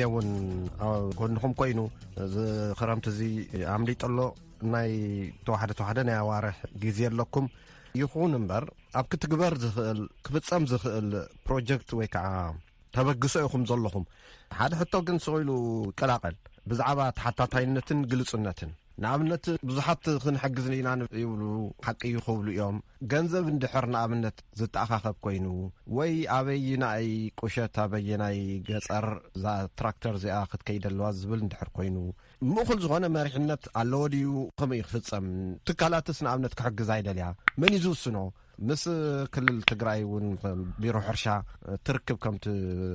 እውን ኣብ ጎንኹም ኮይኑ፣ እዚ ክረምቲ እዚ ኣምሊጡ ኣሎ። ናይ ተዋሕደ ተዋሕደ ናይ ኣዋርሕ ግዜ ኣለኩም። ይኹን እምበር፣ ኣብ ክትግበር ዝኽእል፣ ክፍጸም ዝኽእል ፕሮጀክት ወይ ከዓ ተበግሶ ኢኹም ዘለኹም። ሓደ ሕቶ ግን ስቕ ኢሉ ይቀላቐል፣ ብዛዕባ ተሓታታይነትን ግልጹነትን። ንኣብነት፣ ብዙሓት ክንሕግዝ ኢና ይብሉ፣ ሓቂ እዩ ክብሉ እዮም። ገንዘብ እንድሕር ንኣብነት ዝተኣኻኸብ ኮይኑ፣ ወይ ኣበይናይ ቁሸት፣ ኣበየናይ ገጸር እዛ ትራክተር እዚኣ ክትከይድ ኣለዋ ዝብል እንድሕር ኮይኑ፣ ምእኹል ዝኾነ መሪሕነት ኣለዎ ድዩ? ከመይ ክፍጸም? ትካላትስ ንኣብነት ክሕግዛ ይደልያ፣ መን እዩ ዝውስኖ? ምስ ክልል ትግራይ እውን ቢሮ ሕርሻ ትርክብ ከም ት-፣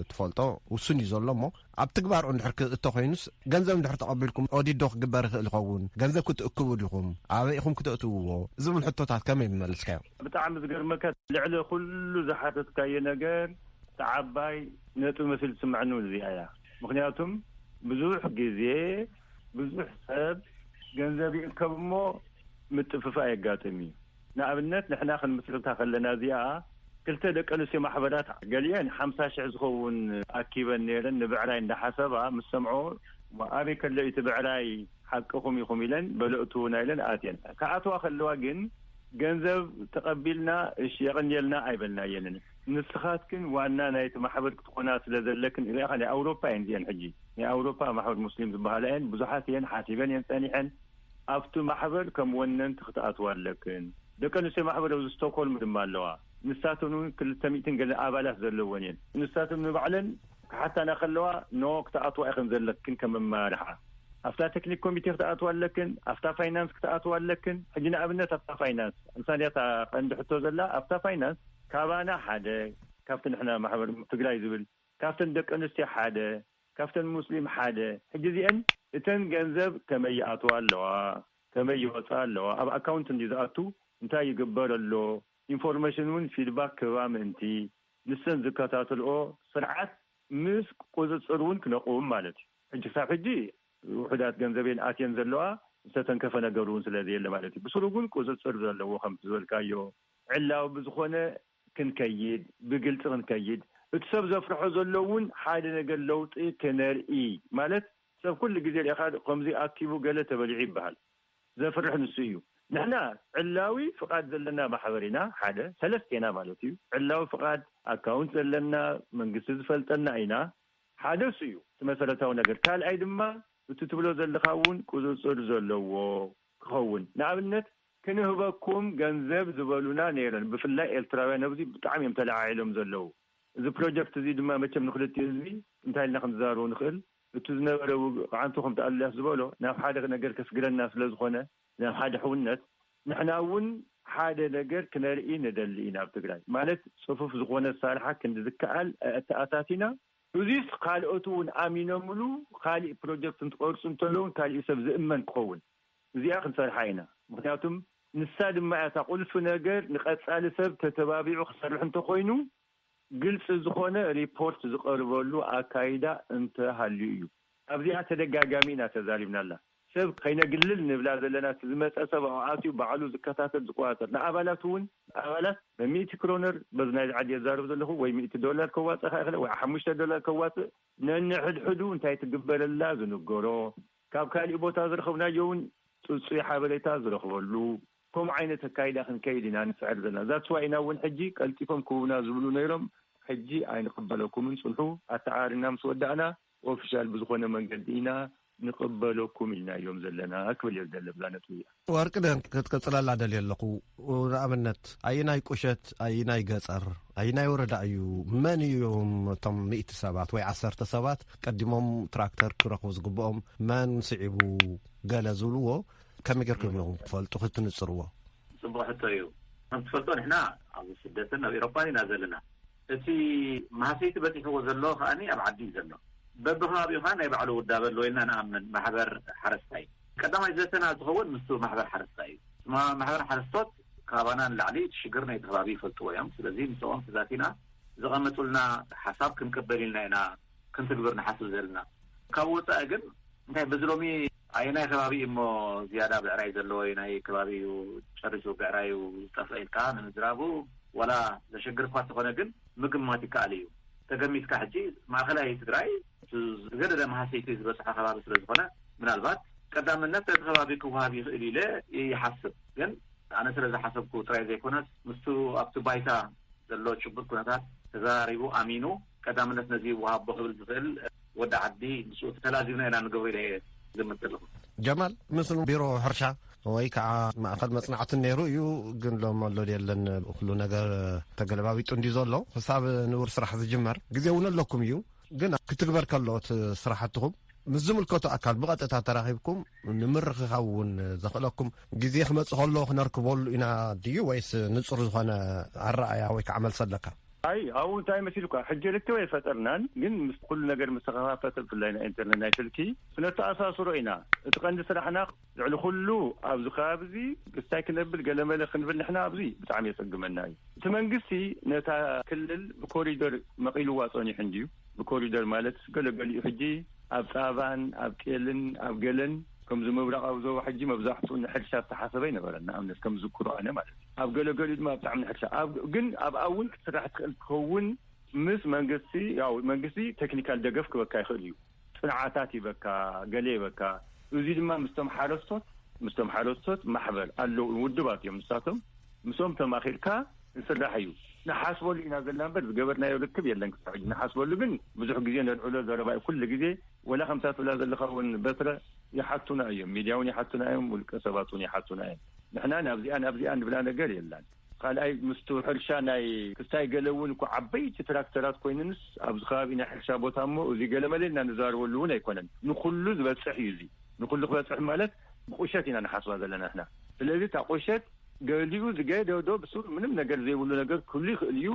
ትፈልጦ ውሱን እዩ ዘሎ እሞ፣ ኣብ ትግባር እንድሕር ክእቶ ኮይኑስ፣ ገንዘብ እንድሕር ተቐቢልኩም ኦዲት ዶ ክግበር ይኽእል ይኸውን? ገንዘብ ክትእክቡ ዲኹም? ኣበይ ኢኹም ክተእትውዎ? ዝብል ሕቶታት ከመይ ምመልስካዮ? ብጣዕሚ ዝገርመካ፣ ልዕሊ ኩሉ ዝሓተትካዮ ነገር፣ እቲ ዓባይ ነጥቢ መሲል ትስምዐኒ እውን እዚኣ እያ። ምኽንያቱም ብዙሕ ግዜ ብዙሕ ሰብ ገንዘብ ይእከብ እሞ ምጥፍፋእ የጋጥም እዩ። ንኣብነት፣ ንሕና ክንምስርታ ከለና እዚኣ፣ ክልተ ደቂ ኣንስትዮ ማሕበራት፣ ገሊአን ሓምሳ ሽሕ ዝኸውን ኣኪበን ነይረን፣ ንብዕራይ እንዳሓሰባ ምስ ሰምዖ፣ "ኣበይ ከሎ እቲ ብዕራይ፣ ሓቅኹም ኢኹም?" ኢለን፣ "በለእቱ ናይ" ኢለን ኣትየን። ክኣትዋ ከለዋ ግን፣ ገንዘብ ተቐቢልና፣ "እሺ፣ የቐንየልና" ኣይበልናየንን። "ንስኻትክን ዋና ናይቲ ማሕበር ክትኾና ስለ ዘለክን፣ ርኢኻ፣ ናይ ኣውሮፓ እየን እዚአን ሕጂ፣ ናይ ኣውሮፓ ማሕበር ሙስሊም ዝበሃላ እየን፣ ብዙሓት እየን፣ ሓሲበን እየን ጸኒሐን። ኣብቲ ማሕበር ከም ወነንቲ ክትኣትዋ ኣለክን። ደቂ ኣንስትዮ ማሕበር ኣብዚ ስቶክሆልም ድማ ኣለዋ። ንሳተን እውን ክልተ ሚእትን ገለ ኣባላት ዘለወን እየን። ንሳተን ንባዕለን ክሓታና ከለዋ፣ ኖ፣ ክትኣትዋ ኢኽን ዘለክን ከም መመራርሓ። ኣብታ ቴክኒክ ኮሚቴ ክትኣትዋ ኣለክን፣ ኣብታ ፋይናንስ ክትኣትዋ ኣለክን። ሕጂ ንኣብነት ኣብታ ፋይናንስ፣ ምሳሌ እታ ቀንዲ ሕቶ ዘላ፣ ኣብታ ፋይናንስ ካባና ሓደ፣ ካብቲ ንሕና ማሕበር ትግራይ ዝብል፣ ካብተን ደቂ ኣንስትዮ ሓደ፣ ካብተን ሙስሊም ሓደ። ሕጂ እዚአን እተን ገንዘብ ከመይ ይኣትዋ ኣለዋ፣ ከመይ ይወፃ ኣለዋ፣ ኣብ ኣካውንት እንዲ ዝኣቱ፣ እንታይ ይግበር ኣሎ፣ ኢንፎርሜሽን እውን ፊድባክ ክህባ ምእንቲ፣ ንሰን ዝከታተልኦ ስርዓት ምስ ቁፅፅር እውን ክነቕውም ማለት እዩ። ሕጂ ክሳብ ሕጂ ውሑዳት ገንዘብ እየን ኣትየን ዘለዋ፣ ዝተተንከፈ ነገር እውን ስለ ዘየለ ማለት እዩ። ብስሩ ግን ቁፅፅር ዘለዎ፣ ከም ዝበልካዮ፣ ዕላዊ ብዝኾነ ክንከይድ፣ ብግልፂ ክንከይድ፣ እቲ ሰብ ዘፍርሖ ዘሎ እውን ሓደ ነገር ለውጢ ክነርኢ፣ ማለት፣ ሰብ ኩሉ ግዜ ርኢኻ፣ ከምዚ ኣኪቡ ገለ ተበሊዑ ይበሃል። ዘፍርሕ ንሱ እዩ። ንሕና ዕላዊ ፍቓድ ዘለና ማሕበር ኢና፣ ሓደ፣ ሰለስተ ኢና ማለት እዩ። ዕላዊ ፍቓድ፣ ኣካውንት ዘለና፣ መንግስቲ ዝፈልጠና ኢና። ሓደ እሱ እዩ እቲ መሰረታዊ ነገር። ካልኣይ ድማ፣ እቲ ትብሎ ዘለኻ እውን ቁፅፅር ዘለዎ ክኸውን። ንኣብነት፣ "ክንህበኩም ገንዘብ" ዝበሉና ነይረን። ብፍላይ ኤርትራውያን ኣብዚ ብጣዕሚ እዮም ተለዓዒሎም ዘለዉ። እዚ ፕሮጀክት እዚ ድማ መቸም ንክልቲኡ ህዝቢ እንታይ ኢልና ክንዛረቡ ንኽእል? እቲ ዝነበረ ውግእ፣ ክዓንቱ ከምቲ ኣሉላስ ዝበሎ፣ ናብ ሓደ ነገር ከስግረና ስለ ዝኾነ፣ ናብ ሓደ ሕውነት፣ ንሕና እውን ሓደ ነገር ክነርኢ ንደሊ ኢና ኣብ ትግራይ። ማለት፣ ጽፉፍ ዝኾነ ኣሰራርሓ ክንዲ ዝከኣል ኣተኣታቲና፣ እዚስ ካልኦት እውን ኣሚኖምሉ፣ ካሊእ ፕሮጀክት እንትቐርጹ እንተለውን፣ ካሊእ ሰብ ዝእመን ክኸውን፣ እዚኣ ክንሰርሓ ኢና። ምኽንያቱም፣ ንሳ ድማ እያ እታ ቁልፊ ነገር፣ ንቐጻሊ ሰብ ተተባቢዑ ክሰርሕ እንተኾይኑ፣ ግልጺ ዝኾነ ሪፖርት ዝቐርበሉ ኣካይዳ እንተሃልዩ እዩ። ኣብዚኣ ተደጋጋሚ ኢና ተዛሪብናላ። ሰብ ከይነግልል ንብላ ዘለና፣ እቲ ዝመጸ ሰብ ኣብኡ ኣትዩ ባዕሉ ዝከታተል፣ ዝቆጻጸር፣ ንኣባላት እውን፣ ኣባላት በሚእቲ ክሮነር በዚ ናይዚ ዓዲ የዛርብ ዘለኹ፣ ወይ ሚእቲ ዶላር ከዋጽእ ይኽእል፣ ወይ ሓሙሽተ ዶላር ከዋጽእ፣ ነንሕድሕዱ እንታይ ትግበረላ ዝንገሮ፣ ካብ ካሊእ ቦታ ዝረኸብናዮ እውን ጽጹይ ሓበሬታ ዝረኽበሉ፣ ከምኡ ዓይነት ኣካይዳ ክንከይድ ኢና ንጽዕር ዘለና። ዛትስ ዋይ ኢና እውን ሕጂ ቀልጢፎም ክህቡና ዝብሉ ነይሮም፣ ሕጂ ኣይንቕበለኩምን፣ ጽንሑ፣ ኣተዓራሪና ምስ ወዳእና፣ ኦፊሻል ብዝኾነ መንገዲ ኢና ንቕበለኩም ኢልናዮም ዘለና ክብል እየ ዝደሊ ብዛ ነጥቢ እያ። ወርቅነህ፣ ክትቅጽለላ ደልየ ኣለኹ። ንኣብነት፣ ኣይናይ ቁሸት፣ ኣይናይ ገጸር፣ ኣይናይ ወረዳ እዩ? መን እዮም እቶም ሚእቲ ሰባት ወይ ዓሰርተ ሰባት ቀዲሞም ትራክተር ክረኽቡ ዝግብኦም? መን ስዒቡ ገለ ዝብልዎ፣ ከመይ ጌርኩም ኢኹም ክትፈልጡ፣ ክትንጽርዎ? ጽቡቕ ሕቶ እዩ። ከም ትፈልጦ፣ ንሕና ኣብ ስደትን ኣብ ኤውሮጳን ኢና ዘለና። እቲ ማህሰይቲ በጺሕዎ ዘሎ ከኣ ኣብ ዓዲ እዩ ዘሎ። በብከባቢኡ ከኣ ናይ ባዕሉ ውዳበ ኣለዎ ኢልና ንኣምን። ማሕበር ሓረስታይ ቀዳማይ ዘተና ዝኸውን ምስቲ ማሕበር ሓረስታይ እዩ። ማ-፣ ማሕበር ሓረስቶት ካባና ንላዕሊ እቲ ሽግር ናይቲ ከባቢ ይፈልጥዎ እዮም። ስለዚ ምስኦም ተዛቲና፣ ዘቐመጡልና ሓሳብ ክንቅበል ኢልና ኢና ክንትግብር ንሓስብ ዘለና። ካብ ወጻኢ ግን እንታይ፣ በዚ ሎሚ ኣየናይ ከባቢ እዩ እሞ ዝያዳ ብዕራይ ዘለዎ፣ ኣየናይ ከባቢ እዩ ጨሪሱ ብዕራዩ ዝጠፍአ ኢልካ ንምዝራቡ ዋላ ዘሸግር እኳ እንተኾነ፣ ግን ምግማት ይከኣል እዩ። ተገሚትካ፣ ሕጂ ማእኸላይ ትግራይ እቲ ዝገደደ መሃሰይቲ ዝበፅሐ ከባቢ ስለ ዝኾነ፣ ምናልባት ቀዳምነት ነቲ ከባቢ ክወሃብ ይኽእል ኢለ ይሓስብ። ግን ኣነ ስለ ዝሓሰብኩ ጥራይ ዘይኮነስ፣ ምስቱ ኣብቲ ባይታ ዘሎ ጭቡጥ ኩነታት ተዘራሪቡ ኣሚኑ ቀዳምነት ነዚ ይወሃቦ ክብል ዝኽእል ወዲ ዓዲ ምስኡ ተላዚብና ኢና ንገብሮ ኢለ እየ ዝግምት ዘለኹ። ጀማል፣ ምስ ቢሮ ሕርሻ ወይ ከዓ ማእኸል መጽናዕቲ ነይሩ እዩ፣ ግን ሎም ኣሎ የለን፣ ኩሉ ነገር ተገለባቢጡ እንዲ ዘሎ ክሳብ ንቡር ስራሕ ዝጅመር ግዜ እውን ኣለኩም እዩ። ግን ክትግበር ከሎ እቲ ስራሕትኹም ምስ ዝምልከቱ ኣካል ብቐጥታ ተራኺብኩም ንምርኽኻብ እውን ዘኽእለኩም ግዜ ክመጽእ ከሎ ክነርክበሉ ኢና ድዩ፣ ወይስ ንጹር ዝኾነ ኣረኣያ ወይ ከዓ መልሲ ኣለካ? ኣይ፣ ኣብኡ እንታይ መሲልካ፣ ሕጂ ርክብ ኣይፈጠርናን፣ ግን ምስ ኩሉ ነገር ምስ ተኸፋፈተ፣ ብፍላይ ናይ ኢንተርኔት፣ ናይ ስልኪ፣ ክነተኣሳስሮ ኢና። እቲ ቀንዲ ስራሕና ልዕሊ ኩሉ ኣብዚ ከባቢ እዚ ክስታይ ክነብል ገለመለ ክንብል ንሕና ኣብዚ ብጣዕሚ የጸግመና እዩ። እቲ መንግስቲ ነታ ክልል ብኮሪደር መቒልዋ ጸኒሑ እንድዩ። ብኮሪደር ማለት ገለገሊኡ ሕጂ ኣብ ጻባን ኣብ ጤልን ኣብ ገለን ከምዚ ምብራቓዊ ዞባ ሕጂ መብዛሕትኡ ንሕርሻ ዝተሓሰበ ኣይነበረን። ንኣብነት ከም ዝዝክሮ ኣነ ማለት እዩ። ኣብ ገለገሊኡ ድማ ብጣዕሚ ንሕርሻ ኣብ፣ ግን ኣብኣ እውን ክትስራሕ ትኽእል ትኸውን ምስ መንግስቲ፣ ያው መንግስቲ ቴክኒካል ደገፍ ክበካ ይኽእል እዩ። ጽንዓታት ይበካ፣ ገለ ይበካ። እዚ ድማ ምስቶም ሓረስቶት፣ ምስቶም ሓረስቶት ማሕበር ኣለዉ፣ ውድባት እዮም ንሳቶም። ምስኦም ተማኺርካ ዝስራሕ እዩ። ንሓስበሉ ኢና ዘለና እምበር ዝገበርናዮ ርክብ የለን ክሳዕ ሕጂ። ንሓስበሉ ግን ብዙሕ ግዜ ነልዕሎ ዘረባ እዩ። ኩሉ ግዜ ወላ ከምታ ትብላ ዘለኻ እውን በትረ ይሓቱና እዮም፣ ሚድያ እውን ይሓቱና እዮም፣ ውልቀ ሰባት እውን ይሓቱና እዮም። ንሕና ናብዚኣ ናብዚኣ ንብላ ነገር የላን። ካልኣይ ምስቱ ሕርሻ ናይ ክስታይ ገለ እውን እኮ ዓበይቲ ትራክተራት ኮይነንስ ኣብዚ ከባቢ ናይ ሕርሻ ቦታ እሞ እዚ ገለ መለ ኢልና ንዛረበሉ እውን ኣይኮነን። ንኩሉ ዝበፅሕ እዩ። እዚ ንኩሉ ክበፅሕ ማለት ብቁሸት ኢና ንሓስባ ዘለና ንሕና። ስለዚ እታ ቁሸት ገሊኡ ዝገደዶ ብስሩ ምንም ነገር ዘይብሉ ነገር ክህሉ ይኽእል እዩ።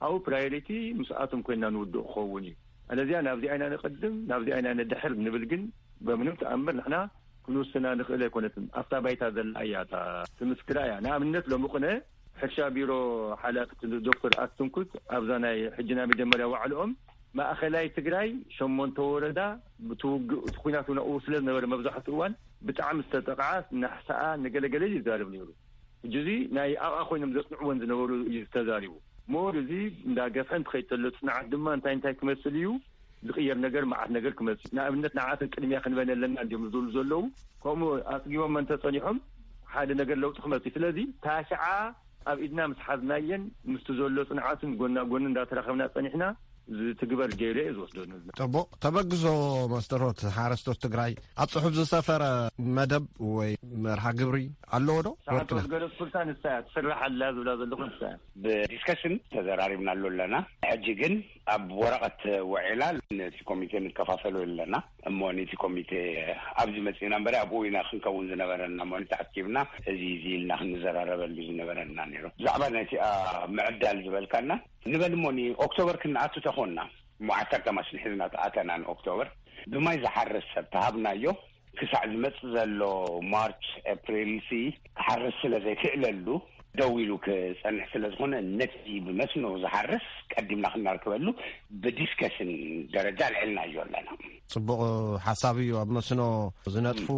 ኣብኡ ፕራዮሪቲ ምስኣቶም ኮይና ንውድእ ክኸውን እዩ። ኣለዚኣ ናብዚኣ ኢና ንቕድም፣ ናብዚኣ ኢና ንድሕር ንብል ግን በምንም ተኣምር ንሕና ክንውስና ንኽእል ኣይኮነትን። ኣብታ ባይታ ዘላ እያ እታ ትምስክራ እያ። ንኣብነት ሎሚ ቁነ ሕርሻ ቢሮ ሓላፊ ዶክተር ኣትንኩት ኣብዛ ናይ ሕጂ ናይ መጀመርያ ዋዕልኦም ማእኸላይ ትግራይ ሸሞንተ ወረዳ ብትውግእ እቲ ኩናት እውን ኣብኡ ስለ ዝነበረ መብዛሕትኡ እዋን ብጣዕሚ ዝተጠቕዓ ናሕስኣ ንገለገለ እዩ ይዛረብ ነይሩ። ሕጂ እዚ ናይ ኣብኣ ኮይኖም ዘፅንዕወን ዝነበሩ እዩ ዝተዛሪቡ። ሞር እዚ እንዳገፍሐ እንትኸይድ ተሎ ፅንዓት ድማ እንታይ እንታይ ክመስል እዩ ዝቕየር ነገር፣ መዓት ነገር ክመፅእ። ንኣብነት ንዓትን ቅድሚያ ክንበን ኣለና እንዲዮም ዝብሉ ዘለዉ። ከምኡ ኣፅጊቦም እንተፀኒሖም ሓደ ነገር ለውጢ ክመፅእ እዩ። ስለዚ ታሽዓ ኣብ ኢድና ምስ ሓዝናየን ምስቲ ዘሎ ፅንዓትን ጎና ጎኒ እንዳተራኸብና ፀኒሕና ዝትግበር ገይረ እየ ዝወስዶ። ንዝነ ጥቡቕ ተበግሶ። መስተሮት ሓረስቶት ትግራይ ኣብ ፅሑፍ ዝሰፈረ መደብ ወይ መርሃ ግብሪ ኣለዎ ዶ? ሰዓት ወርቅነህ? ገለ ስፖርታ ንሳ እያ ትስራሕ ኣላ ዝብላ ዘለኹ ንሳ እያ። ብዲስከሽን ተዘራሪብናሉ ኣለና። ሕጂ ግን ኣብ ወረቐት ውዒላ ነቲ ኮሚቴ ንከፋፈሎ ኣለና። እሞ ነቲ ኮሚቴ ኣብዚ መፂእና እምበር ኣብኡ ኢና ክንከውን ዝነበረና እሞ ተኣኪብና እዚ እዚ ኢልና ክንዘራረበሉ ዝነበረና ነይሩ። ብዛዕባ ነቲኣ ምዕዳል ዝበልካና ንበል እሞ ንኦክቶበር ክንኣቱ ተኾንና እሞ ዓሰርተ ማሽን ሒዝና ተኣተና ንኦክቶበር። ብማይ ዝሓርስ ሰብ ተሃብናዮ። ክሳዕ ዝመጽእ ዘሎ ማርች ኤፕሪል ሲ ክሓርስ ስለ ዘይክእለሉ ደው ኢሉ ክጸንሕ ስለ ዝኾነ ነቲ ብመስኖ ዝሓርስ ቀዲምና ክናርከበሉ ብዲስከሽን ደረጃ ኣልዒልናዮ ኣለና። ጽቡቕ ሓሳብ እዩ። ኣብ መስኖ ዝነጥፉ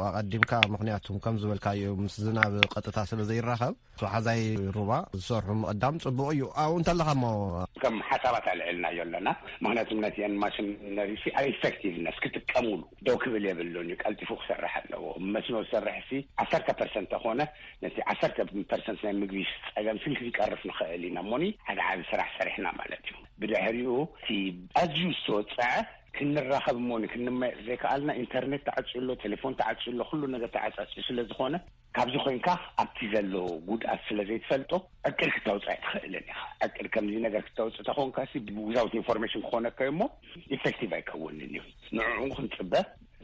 ኣቐዲምካ፣ ምኽንያቱም ከም ዝበልካዮ ምስ ዝናብ ቀጥታ ስለ ዘይራኸብ፣ ተሓዛይ ሩባ ዝሰርሑ ምቕዳም ጽቡቕ እዩ። ኣብኡ እንተለኻ እሞ ከም ሓሳባት ኣልዒልናዮ ኣለና። ምኽንያቱም ነቲአን ማሽነሪሲ ኣብ ኢፌክቲቭነስ ክጥቀሙሉ ደው ክብል የብሉን እዩ። ቀልጢፉ ክሰርሕ ኣለዎ። መስኖ ዝሰርሕ ሲ ዓሰርተ ፐርሰንት ተኾነ ነቲ ዓሰርተ ፐርሰንት ናይ ምግቢ ጸገም ስልኪ ክቀርፍ ንኽእል ኢና እሞኒ ሓደ ዓቢ ስራሕ ሰሪሕና ማለት እዩ። ብድሕሪኡ እቲ ኣዝዩ ዝተወጸዐ ክንራኸብ እሞኒ ክንመያየጥ ዘይከኣልና ኢንተርኔት ተዓጽዩ ኣሎ፣ ቴሌፎን ተዓጽዩ ኣሎ፣ ኩሉ ነገር ተዓጻጽዩ ስለ ዝኾነ ካብዚ ኮይንካ ኣብቲ ዘሎ ጉድኣት ስለ ዘይትፈልጦ ዕቅድ ክተውፅእ ኣይትኽእልን ኢኻ። ዕቅድ ከምዚ ነገር ክተውፅእ ተኾንካ ሲ ዊዛውት ኢንፎርሜሽን ክኾነካ እዩ እሞ ኢፌክቲቭ ኣይከውንን እዩ። ንዕኡ ክንፅበ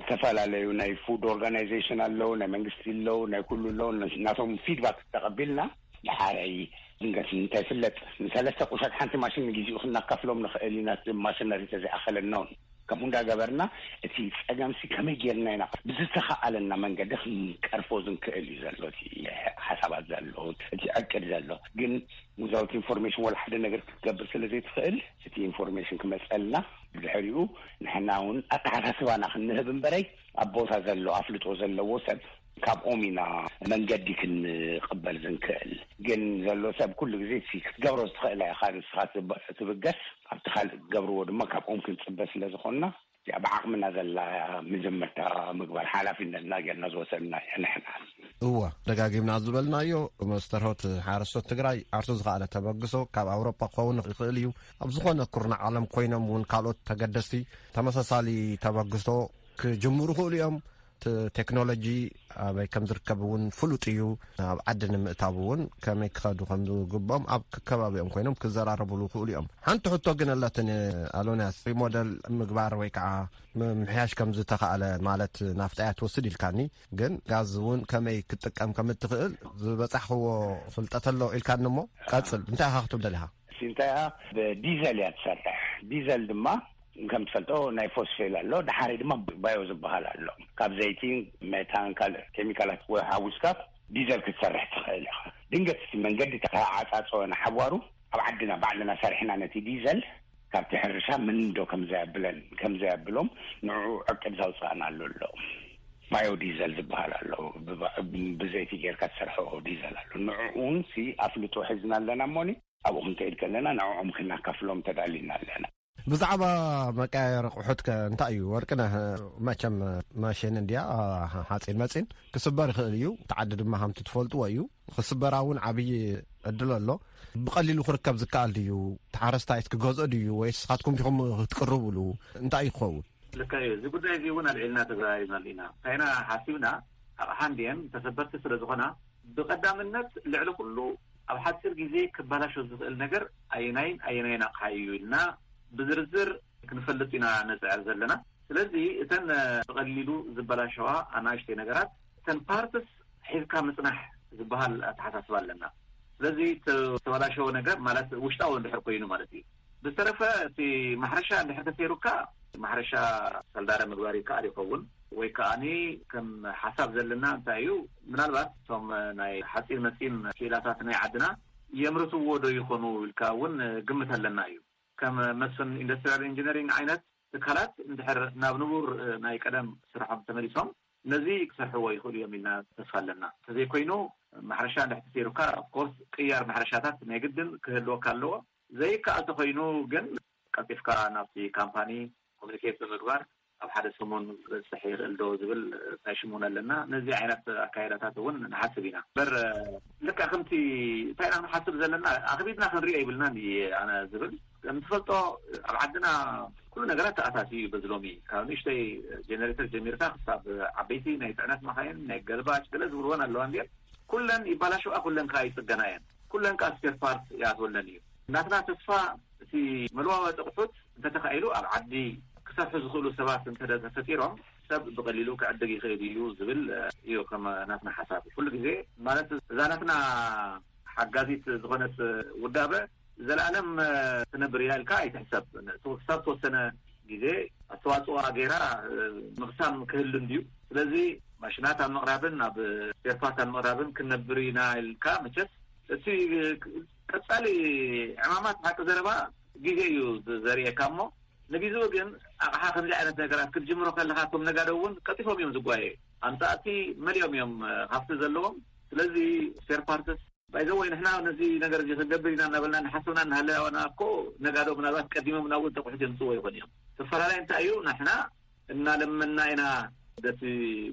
ዝተፈላለዩ ናይ ፉድ ኦርጋናይዜሽን ኣለዉ፣ ናይ መንግስቲ ኣለዉ፣ ናይ ኩሉ ኣለዉ። ናቶም ፊድባክ ተቐቢልና ድሓረይ ድንገት እንተይፍለጥ ንሰለስተ ቁሸት ሓንቲ ማሽን ንግዜኡ ክናካፍሎም ንኽእል ኢና። ማሽነሪ ተዘይኣኸለና እውን ከምኡ እንዳገበርና እቲ ፀገምሲ ከመይ ጌርና ኢና ብዝተኸኣለና መንገዲ ክንቀርፎ ዝንክእል እዩ ዘሎ እቲ ሓሳባት ዘሎ እቲ ዕቅድ ዘሎ ግን without information ወላ ሓደ ነገር ክትገብር ስለ ዘይትኽእል እቲ ኢንፎርሜሽን ክመፀልና ብድሕሪኡ ንሕና እውን ኣተሓሳስባና ክንህብ እምበረይ ኣብ ቦታ ዘሎ ኣፍልጦ ዘለዎ ሰብ ካብኦም ኢና መንገዲ ክንቕበል ዝንክእል። ግን ዘሎ ሰብ ኩሉ ግዜ እቲ ክትገብሮ ዝትኽእላ ኢኻ ንስኻ ትብ- ትብገስ፣ ኣብቲ ካልእ ክትገብርዎ ድማ ካብኦም ክንጽበ ስለ ዝኾንና፣ እዚኣ ብዓቕምና ዘላ ምዝምታ ምግባር ሓላፊነትና ጌርና ዝወሰድና እያ ንሕና። እወ፣ ደጋጊምና ዝበልናዮ፣ መስተርሆት ሓረስቶት ትግራይ ዓርሱ ዝኸኣለ ተበግሶ ካብ ኣውሮጳ ክኸውን ይኽእል እዩ። ኣብ ዝኾነ ኩርናዕ ዓለም ኮይኖም እውን ካልኦት ተገደስቲ ተመሳሳሊ ተበግሶ ክጅምሩ ይኽእሉ እዮም። እቲ ቴክኖሎጂ ኣበይ ከም ዝርከብ እውን ፍሉጥ እዩ። ኣብ ዓዲ ንምእታው እውን ከመይ ክኸዱ ከም ዝግብኦም ኣብ ከባቢኦም ኮይኖም ክዘራረቡሉ ይኽእሉ እዮም። ሓንቲ ሕቶ ግን ኣለትኒ፣ ኣሎንያስ፣ ሪሞደል ምግባር ወይ ከዓ ምምሕያሽ ከም ዝተኻእለ፣ ማለት ናፍጣ እያ ትወስድ ኢልካኒ፣ ግን ጋዝ እውን ከመይ ክትጥቀም ከም እትኽእል ዝበጻሕክዎ ፍልጠት ኣሎ ኢልካኒ እሞ ቀጽል፣ እንታይ ኢኻ ክትብል ደሊኻ? ሲንታያ ብዲዘል እያ ትሰርሕ። ዲዘል ድማ ከም ትፈልጦ ናይ ፎስፌል ኣሎ፣ ድሓሪ ድማ ባዮ ዝበሃል ኣሎ። ካብ ዘይቲ፣ ሜታን፣ ካልእ ኬሚካላት ወይ ሓዊስካ ዲዘል ክትሰርሕ ትኽእል ኢኻ። ድንገት እቲ መንገዲ ተዓጻጽወ ንሓዋሩ ኣብ ዓድና ባዕልና ሰሪሕና ነቲ ዲዘል ካብቲ ሕርሻ ምን ዶ ከም ዘየብለን ከም ዘየብሎም ንዕኡ ዕቅድ ዘውጻእናሉ ኣሎ። ባዮ ዲዘል ዝበሃል ኣሎ። ብባ- ብዘይቲ ጌርካ ትሰርሖ ዲዘል ኣሎ። ንዕኡ እውን ሲ ኣፍልጦ ሒዝና ኣለና እሞኒ ኣብኡ ክንከይድ ከለና ንዕኦም ክናካፍሎም ተዳሊና ኣለና። ብዛዕባ መቀያየሪ ኣቑሑት ከ እንታይ እዩ? ወርቅነህ፣ መቸም ማሽን እንድያ፣ ሓፂን መፂን ክስበር ይኽእል እዩ። እቲ ዓዲ ድማ ከምቲ ትፈልጥዎ እዩ። ክስበራ እውን ዓብዪ ዕድል ኣሎ። ብቐሊሉ ክርከብ ዝከኣል ድዩ? ተሓረስታይ ክገዝኦ ድዩ? ወይስ ንስኻትኩም ዲኹም ክትቅርብሉ? እንታይ እዩ ክኸውን? ልክዕ እዩ። እዚ ጉዳይ እዚ እውን ኣልዒልና ተዘራሪብናሉ ኢና። እንታይ ኢና ሓሲብና፣ ኣቕሓ እንድየን ተሰበርቲ ስለ ዝኾና፣ ብቐዳምነት ልዕሊ ኩሉ ኣብ ሓፂር ግዜ ክበላሾ ዝኽእል ነገር ኣየናይን ኣየናይን ኣቕሓ እዩ ኢልና ብዝርዝር ክንፈልጥ ኢና ንፅዕር ዘለና። ስለዚ እተን ብቐሊሉ ዝበላሸዋ ኣናእሽተይ ነገራት እተን ፓርትስ ሒዝካ ምፅናሕ ዝበሃል ኣተሓሳስባ ኣለና። ስለዚ እቲ ዝተበላሸወ ነገር ማለት ውሽጣዊ እንድሕር ኮይኑ ማለት እዩ። ብዝተረፈ እቲ ማሕረሻ እንድሕር ተሰይሩካ ማሕረሻ ሰልዳረ ምግባር ይከኣል ይኸውን። ወይ ከኣኒ ከም ሓሳብ ዘለና እንታይ እዩ፣ ምናልባት እቶም ናይ ሓፂን መፂን ክኢላታት ናይ ዓድና የምርትዎ ዶ ይኾኑ ኢልካ እውን ግምት ኣለና እዩ። ከም መስፍን ኢንዱስትሪያል ኢንጂነሪንግ ዓይነት ትካላት እንድሕር ናብ ንቡር ናይ ቀደም ስርሖም ተመሊሶም ነዚ ክሰርሕዎ ይኽእሉ እዮም ኢልና ተስፋ ኣለና። እንተዘይኮይኑ ማሕረሻ እንድሕር ተሰይሩካ ኦፍኮርስ ቅያር ማሕረሻታት ናይ ግድን ክህልወካ ኣለዎ። ዘይከኣል ተኾይኑ ግን ቀልጢፍካ ናብቲ ካምፓኒ ኮሚኒኬት ብምግባር ኣብ ሓደ ሰሙን ክበፅሕ ይኽእል ዶ ዝብል ፓሽን እውን ኣለና። ነዚ ዓይነት ኣካይዳታት እውን ንሓስብ ኢና። በር ልክዕ ከምቲ እንታይ ኢና ክንሓስብ ዘለና ኣኽቢድና ክንሪኦ ይብልናን እየ ኣነ ዝብል። ከም ትፈልጦ ኣብ ዓድና ኩሉ ነገራት ተኣታትዩ እዩ። በዚ ሎሚ ካብ ንእሽተይ ጀነሬተር ጀሚርካ ክሳብ ዓበይቲ ናይ ፅዕነት መኻይን፣ ናይ ገልባጭ ገለ ዝብልወን ኣለዋ እንድየን። ኩለን ይባላሸዋ፣ ኩለን ከዓ ይፅገና እየን። ኩለን ከዓ ስፔር ፓርት ይኣትወለን እዩ። ናትና ተስፋ እቲ መለዋወጢ ኣቑሑት እንተተኻኢሉ ኣብ ዓዲ ክሰርሑ ዝኽእሉ ሰባት እንተ ተፈጢሮም ሰብ ብቐሊሉ ክዕድግ ይኽእል እዩ ዝብል እዩ ከም ናትና ሓሳብ። ኩሉ ግዜ ማለት እዛ ናትና ሓጋዚት ዝኾነት ውዳበ ዘላለም ትነብር እያ ኢልካ ኣይትሕሰብ። ክሳብ ተወሰነ ግዜ ኣስተዋፅኦ ገይራ ምቕሳም ክህሉ እንድዩ። ስለዚ ማሽናት ኣብ ምቕራብን ኣብ ስፔር ፓርት ኣብ ምቕራብን ክንነብር ኢና ኢልካ መቸስ እቲ ቀጻሊ ዕማማት ሓቂ ዘረባ ግዜ እዩ ዘርእየካ እሞ ንግዜኡ ግን ኣቕሓ ከምዚ ዓይነት ነገራት ክትጅምሮ ከለኻ እቶም ነጋዶ እውን ቀልጢፎም እዮም ዝጓየ ኣምፃእቲ መሊኦም እዮም ሃፍቲ ዘለዎም። ስለዚ ስፔር ፓርትስ ባይዘወይ ንሕና ነዚ ነገር እዚ ክንገብር ኢና እናበልና እናሓሰብና እናሃለና እኮ ነጋዶ ምናልባት ቀዲሞም ናብ እውን ተቑሑት የምፅዎ ይኾን እዮም። ተፈላለይ እንታይ እዩ ንሕና እናለመና ኢና በቲ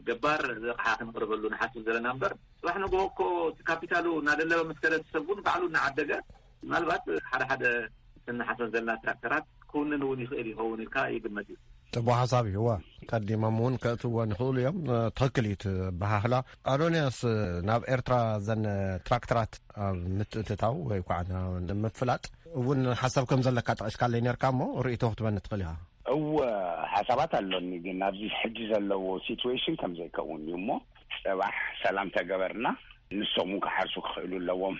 ገባር ዘቕሓ ክንቕርበሉ ንሓስብ ዘለና እምበር ፅባሕ ንግሆ እኮ እቲ ካፒታሉ እናደለበ ምስ ከደ እቲ ሰብ እውን ባዕሉ እናዓደገ ምናልባት ሓደ ሓደ እንሓሰብ ዘለና ትራክተራት ክውንን እውን ይኽእል ይኸውን ኢልካ ይግመት እዩ። ፅቡቅ ሓሳብ እዩ። እዋ ቀዲሞም እውን ከእትወን ይኽእሉ እዮም። ትኽክል እዩ እቲ ኣበሃህላ። ኣዶንያስ፣ ናብ ኤርትራ ዘን ትራክተራት ኣብ ምትእትታው ወይ ከዓ ንምፍላጥ እውን ሓሳብ ከም ዘለካ ጠቒስካለይ ነርካ እሞ ርእይቶ ክትበኒ ትኽእል ኢኻ። እወ ሓሳባት ኣሎኒ፣ ግን ኣብዚ ሕጂ ዘለዎ ሲትዌሽን ከም ዘይከውን እዩ እሞ ፅባሕ ሰላም ተገበርና ንሶም እውን ክሓርሱ ክኽእሉ ኣለዎም።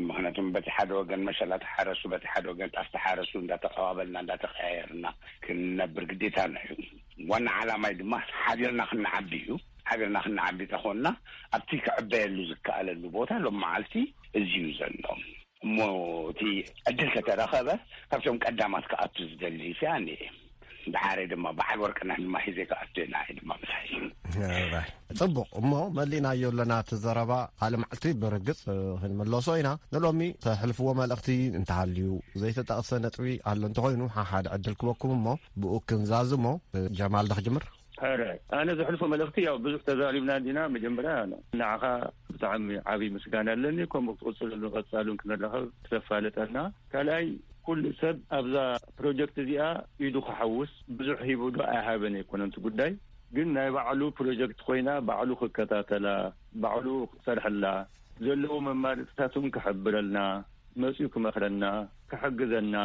ምክንያቱም በቲ ሓደ ወገን መሸላ ተሓረሱ በቲ ሓደ ወገን ጣፍ ተሓረሱ እንዳተቀባበልና እንዳተቀያየርና ክንነብር ግዴታና እዩ። ዋና ዓላማይ ድማ ሓቢርና ክንዓቢ እዩ። ሓቢርና ክንዓቢ ተኾንና ኣብቲ ክዕበየሉ ዝከኣለሉ ቦታ ሎም መዓልቲ እዚ እዩ ዘሎ። እሞ እቲ ዕድል ከተረኸበ ካብቶም ቀዳማት ክኣቱ ዝደሊ ሲ ኣነ እየ። ድሓረይ ድማ በዓል ወርቅነህ ድማ ሒዘ ክኣቱ እየ ንዓይ ድማ ምሳይ። ራይ። ጽቡቕ እሞ፣ መሊእናዮ ኣለና እቲ ዘረባ። ካልእ መዓልቲ ብርግጽ ክንምለሶ ኢና። ንሎሚ ተሕልፍዎ መልእኽቲ እንተሃልዩ፣ ዘይተጠቕሰ ነጥቢ ኣሎ እንተኾይኑ፣ ሓሓደ ዕድል ክበኩም እሞ ብኡ ክንዛዝሞ። ጀማል፣ ዶ ክጅምር? ሕረ፣ ኣነ ዘሕልፎ መልእኽቲ፣ ያው ብዙሕ ተዛሪብና እንዲና። መጀመርያ ንዓኻ ብጣዕሚ ዓብዪ ምስጋና ኣለኒ፣ ከምኡ ክትቕጽለሉ፣ ቀጻሉን ክንራኸብ ክተፋልጠና። ካልኣይ፣ ኩሉ ሰብ ኣብዛ ፕሮጀክት እዚኣ ኢዱ ክሓውስ፣ ብዙሕ ሂቡ ዶ ኣይሃበን ኣይኮነን እቲ ጉዳይ፣ ግን ናይ ባዕሉ ፕሮጀክት ኮይና፣ ባዕሉ ክከታተላ፣ ባዕሉ ክሰርሐላ፣ ዘለዎ መማረፅታት እውን ክሕብረልና፣ መፅኡ ክመኽረና፣ ክሕግዘና፣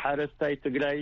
ሓረስታይ ትግራይ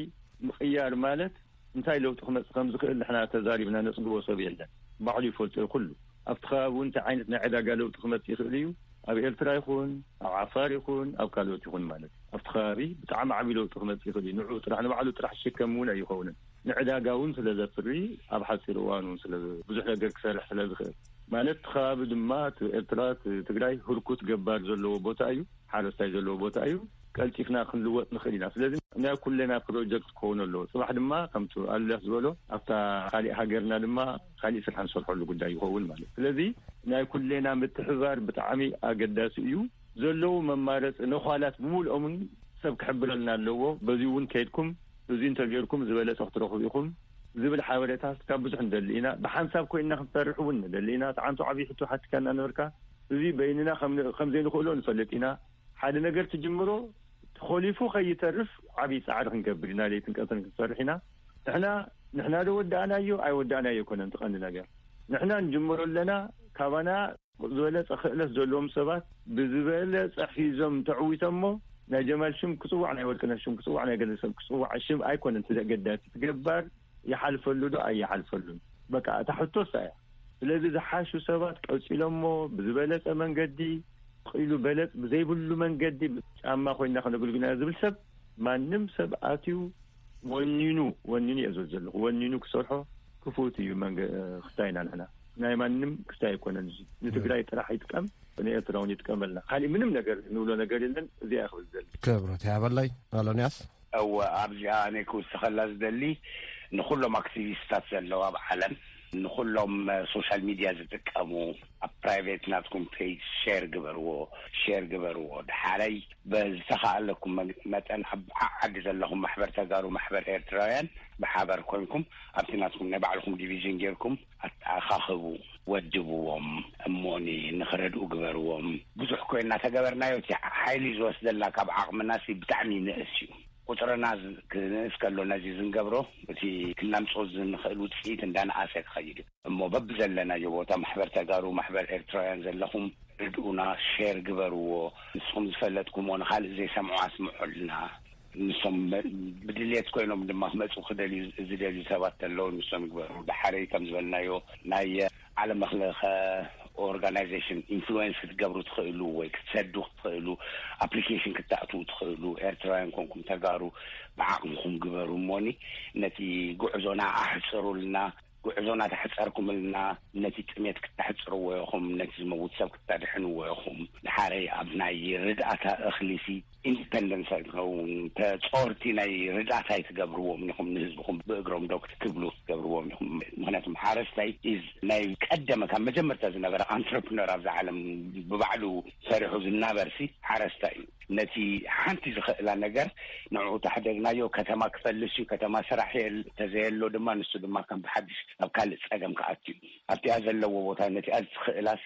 ምቕያር ማለት እንታይ ለውጢ ክመፅእ ከም ዝኽእል ንሕና ተዛሪብና ነፅግቦ ሰብ የለን። ባዕሉ ይፈልጦ እዩ ኩሉ። ኣብቲ ከባቢ እውን እንታይ ዓይነት ናይ ዕዳጋ ለውጢ ክመፅእ ይኽእል እዩ። ኣብ ኤርትራ ይኹን፣ ኣብ ዓፋር ይኹን፣ ኣብ ካልኦት ይኹን ማለት እዩ። ኣብቲ ከባቢ ብጣዕሚ ዓብዪ ለውጢ ክመፅእ ይኽእል እዩ። ንዑ ጥራሕ፣ ንባዕሉ ጥራሕ ዝሽከም እውን ኣይኸውንን። ንዕዳጋ እውን ስለ ዘፍሪ፣ ኣብ ሓፂር እዋን እውን ስለ ብዙሕ ነገር ክሰርሕ ስለ ዝኽእል ማለት፣ እቲ ከባቢ ድማ፣ እቲ ኤርትራ፣ እቲ ትግራይ ህርኩት ገባር ዘለዎ ቦታ እዩ። ሓረስታይ ዘለዎ ቦታ እዩ። ቀልጢፍና ክንልወጥ ንኽእል ኢና። ስለዚ ናይ ኩለና ፕሮጀክት ክኸውን ኣለዎ። ጽባሕ ድማ ከምቲ ኣሉላ ዝበሎ፣ ኣብታ ካሊእ ሃገርና ድማ ካሊእ ስራሕ ንሰርሐሉ ጉዳይ ይኸውን ማለት። ስለዚ ናይ ኩሌና ምትሕባር ብጣዕሚ ኣገዳሲ እዩ። ዘለዉ መማረፂ ነዃላት ብምልኦምን ሰብ ክሕብረልና ኣለዎ። በዚ እውን ከይድኩም፣ እዚ እንተገይርኩም ዝበለፀ ክትረኽቡ ኢኹም ዝብል ሓበሬታ ካብ ብዙሕ ንደሊ ኢና። ብሓንሳብ ኮይንና ክንሰርሕ እውን ንደሊ ኢና። እቲ ዓንቱ ዓብዪ ሕቶ ሓቲካና ነበርካ። እዚ በይንና ከም፣ ከም ዘይንኽእሎ ንፈልጥ ኢና። ሓደ ነገር ትጅምሮ ተኾሊፉ ከይተርፍ ዓብዪ ጻዕሪ ክንገብር ኢና። ለይትን ቀትርን ክንሰርሕ ኢና። ንሕና፣ ንሕና ዶ ወዳእናዮ ኣይወዳእናዮ ኣይኮነን እቲ ቀንዲ ነገር። ንሕና ንጅምሮ ኣለና። ካባና ዝበለጸ ክእለት ዘለዎም ሰባት ብዝበለጸ ሒዞም ተዕዊቶሞ፣ ናይ ጀማል ሽም ክጽዋዕ፣ ናይ ወርቅነህ ሽም ክጽዋዕ፣ ናይ ገለ ሰብ ክጽዋዕ ሽም ኣይኮነን እቲ ዘገዳሲ። እቲ ገባር ይሓልፈሉ ዶ ኣይሓልፈሉን? በቃ እታ ሕቶ እሳ እያ። ስለዚ ዝሓሹ ሰባት ቀጺሎሞ ብዝበለጸ መንገዲ፣ ኢሉ በለጽ ብዘይብሉ መንገዲ ጫማ ኮይና ከነገልግልና ዝብል ሰብ፣ ማንም ሰብ ኣትዩ ወኒኑ፣ ወኒኑ እየ ዝብል ዘለኹ፣ ወኒኑ ክሰርሖ ክፉት እዩ መንገ-፣ ክስታይና ንሕና። ናይ ማንም ክስታይ ኣይኮነን እዚ። ንትግራይ ጥራሕ ይጥቀም፣ ንኤርትራ እውን ይጥቀመልና። ካሊእ ምንም ነገር ንብሎ ነገር የለን። እዚኣ እየ ክብል ዝደሊ። ክብረት ይሃበለይ። ኣሎንያስ? እወ፣ ኣብዚኣ ኣነ ክውስኸላ ዝደሊ፣ ንኹሎም ኣክቲቪስታት ዘለዉ ኣብ ዓለም፣ ንኹሎም ሶሻል ሚድያ ዝጥቀሙ፣ ኣብ ፕራይቬት ናትኩም ፔጅ ሼር ግበርዎ፣ ሼር ግበርዎ። ድሓረይ በዝተኻእለኩም መ-፣ መጠን ኣብ ዓዲ ዘለኹም ማሕበር ተጋሩ፣ ማሕበር ኤርትራውያን ብሓበር ኮንኩም ኣብቲ ናትኩም ናይ ባዕልኹም ዲቪዥን ጌርኩም ኣተኣኻኽቡ፣ ወድብዎም፣ እሞኒ ንኽረድኡ ግበርዎም። ብዙሕ ኮይና ተገበርናዮ እቲ ሓይሊ ዝወስደልና ካብ ዓቕምና ሲ ብጣዕሚ ይንእስ እዩ። ቁፅርና ዝ-፣ ክንእስ ከሎ ነዚ ዝንገብሮ እቲ ክነምፅኦ ዝንኽእል ውፅኢት እንዳንኣሰ ክኸይድ እዩ። እሞ በብዘለናዮ ቦታ ማሕበር ተጋሩ፣ ማሕበር ኤርትራውያን ዘለኹም ርድኡና፣ ሼር ግበርዎ። ንስኹም ዝፈለጥኩምዎ ንኻልእ ዘይሰምዑ ኣስምዑልና። ንሶም መ-፣ ብድልየት ኮይኖም ድማ ክመፁ ክደልዩ ዝደልዩ ሰባት ተለዉ ንሶም ይግበሩ። ድሓረይ ከም ዝበልናዮ ናይ ዓለም ለኸ ኦርጋናይዜሽን ኢንፍሉዌንስ ክትገብሩ ትኽእሉ ወይ ክትሰዱ ክትኽእሉ፣ ኣፕሊኬሽን ክተእትዉ ትኽእሉ። ኤርትራውያን ኮንኩም ተጋሩ ብዓቕምኹም ግበሩ እሞኒ ነቲ ጉዕዞና ኣሕፅሩልና። ጉዕዞና ተሕፀርኩምልና ነቲ ጥሜት ክተሕፅርዎ ኢኹም፣ ነቲ ዝመውት ሰብ ክተድሕንዎ ኢኹም። ድሓረይ ኣብ ናይ ርድኣታ እኽሊሲ ኢንዲፐንደንስ ኣይትኸውን፣ ተፀወርቲ ናይ ርዳእታ ኣይትገብርዎም ኢኹም፣ ንህዝብኹም ብእግሮም ዶ ክትብሉ ክትገብርዎም ኢኹም። ምኽንያቱም ሓረስታይ ኢዝ ናይ ቀደመ ካብ መጀመርታ ዝነበረ ኣንትረፕነር ኣብዛ ዓለም ብባዕሉ ሰሪሑ ዝናበርሲ ሓረስታይ እዩ። ነቲ ሓንቲ ዝኽእላ ነገር ንዕኡ ታሕደግናዮ፣ ከተማ ክፈልስ እዩ፣ ከተማ ስራሕ የል-፣ ተዘየሎ ድማ ንሱ ድማ ከም ብሓድሽ ኣብ ካልእ ጸገም ክኣቱ እዩ። ኣብቲኣ ዘለዎ ቦታ ነቲኣ ዝኽእላሲ